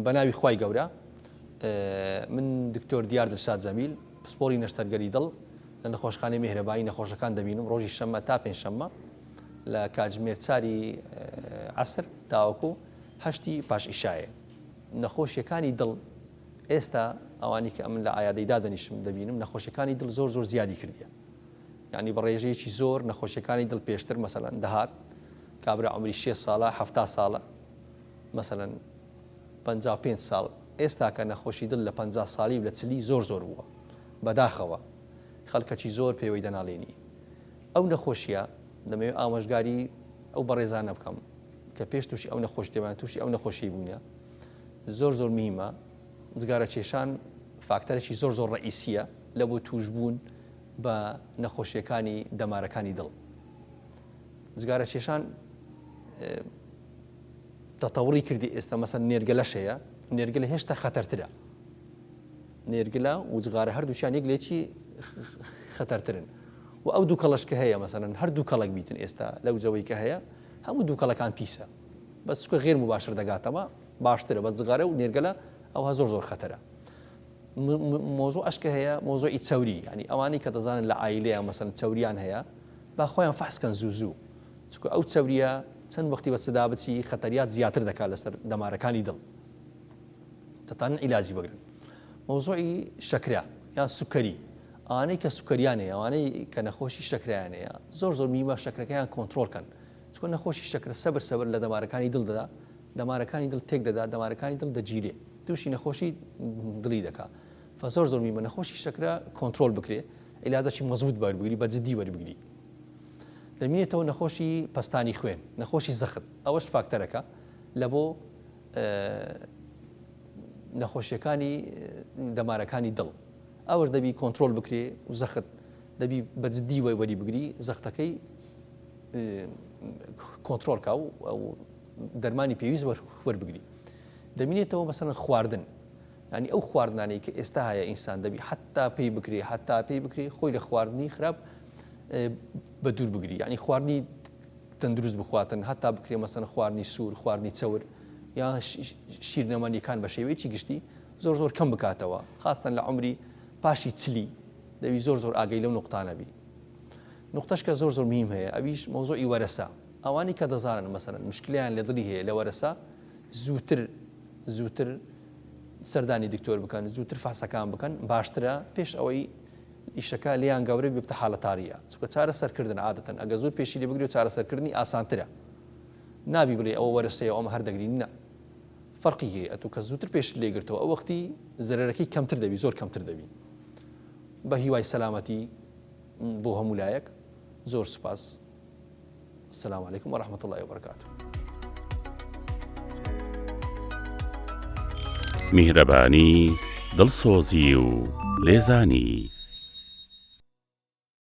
بە ناوی خوای گەورە من دکتۆر دیار دلشاد جەمیل پسپۆری نەشتەرگەری دڵ لە نەخۆشخانەی مێهرەبانی نەخۆشەکان دەبینم ڕۆژی شەممە تا پێنجشەممە لە کاتژمێر چاری عەسر تاوەکو هەشتی پاش ئیشایە نەخۆشیەکانی دڵ ئێستا ئەوانی کە ئەمن لە عیادەی دادەنیشم دەبینم نەخۆشیەکانی دڵ زۆر زۆر زیادی کردیە یعنی بە ڕێژەیەکی زۆر نەخۆشیەکانی دڵ پێشتر مەسەلەن دەهات کابرا عمری 6 ساڵە 70 ساڵە مەسەلەن 55 ساڵ ئێستاکە نەخۆشی دڵ لە 50 ساڵی و لە چلی زۆر زۆر بووە بەداخەوە خەڵکەکی زۆر پێوەی دەناڵێنی ئەو نەخۆشیە دەمەوێت ئامۆژگاری ئەو بەڕێزانە بکەم کە پێش تووشی ئەو نەخۆش دەمان تووشی ئەو نەخۆشی بووینە زۆر زۆر مهمە جگارە کێشان فاکتەرێکی زۆر زۆر ڕئیسیە لە بۆ تووشبوون بە نەخۆشیەکانی دەمارەکانی دڵ جگارە کێشان تەتەوڕی کردی ئێستا مەسەن نێرگەلەش هەیە نێرگەلە هێشتا خەتەرترە نێرگلە و جغارە هەردووچیان یەک لێکی خەتەرترن و ئەو دوو کەڵەش کە هەیە مەسەلەن هەر دوو کەڵک بیتن ئێستا لەو جەوەی کە هەیە هەموو دوو کەڵەکان پیسە بەس چکە غێر مباشر دەگاتەوە باشترە بەس جغارە و نێرگەلە ئەوها زۆر زۆر خەتەرە مۆزوع ئەشکە هەیە مۆزوعی چەوری ینی ئەوانەی کە دەزانن لە عیلەیە مەسەن چەوریان هەیە با خۆیان فەحسکەن زوو زوو چونکە ئەو چەوریە چەند وەختی بە سدا بچی خەتەریات زیاتر دەکات لەسەر دەمارەکانی دڵ دەتانن عیلاجی بگرن مەوزوعی شەکرە یان سوکەری ئەوانەی کە سوکەریان هەیە ئەوانەی کە نەخۆشی شەکرایان هەیە زۆر زۆر میمە شەکرەکەیان کۆنترۆڵ کەن چونکە نەخۆشی شەکرە سەبر سەبر لە دەمارەکانی دڵ دەدا دەمارەکانی دڵ تێک دەدا دەمارەکانی دڵ دەگیرێ تووشی نەخۆشی دڵی دەکا فە زۆر زۆر میمە نەخۆشی شەکرە کۆنترۆل بکرێ عیلاجەکی مەزبوط بەربگری بە جدی وەربگری دەمینێتەوە نەخۆشی پەستانی خوێن نەخۆشی زەخت ئەوەش فاکتەرەکە لە بۆ نەخۆشیەکانی دەمارەکانی دڵ ئەوەش دەبی کۆنترۆل بکرێ و زەخت دەبی بە جدی وەی وەری بگری زەختەکەی کۆنترۆل کا و دەرمانی پێویست وەربگری دەمینێتەوە مەسەلەن خواردن ینی ئەو خواردنانەی کە ئێستا هەیە ئینسان دەبی حتا پێی بکرێ حتا پێی بکرێ خۆی لە خواردنی خراپ بە دوور بگری ینی خواردنی تەندروست بخواتن هەتا بکرێ مەسەن خواردنی سوور خواردنی چەور یان شیرنەمەنیەکان بە شێوەیەکی گشتی زۆر زۆر کەم بکاتەوە خاستەن لە عمری پاشی چلی دەوی زۆر زۆر ئاگەی لەو نقطانە بی نقطەش کە زۆر زۆر مهم هەیە ئەویش مەوزوعی وەرەسە ئەوانی کە دەزانن مەسەلەن مشکلیان لە دڵی هەیە لە وەرەسە زووتر زووتر سەردانی دکتۆر بکەن زووتر فاسەکان بکەن باشترە پێش ئەوەی ئیشەکە لێیان گەورە ببتە حالەتاریە چونکە چارە سەرکردن عادەتەن ئەگە زۆر پێشی لێ بگری و چارەسەرکردنی ئاسانترە نابی بڵێ ئەوە وەرەسەیە ئەمە هەر دەگرین نا فەرقی هەیە ئەتوو کە زووتر پێشت لێ گرتەوە ئەو وەختی زەرەرەکەی کەمتر دەبی زۆر کەمتر دەبی بە هیوای سەلامەتی بۆ هەموو لایەک زۆر سوپاس السلام علیکم ورحمة الله وبرکاته. میهرەبانی، دڵسۆزی و لێزانی.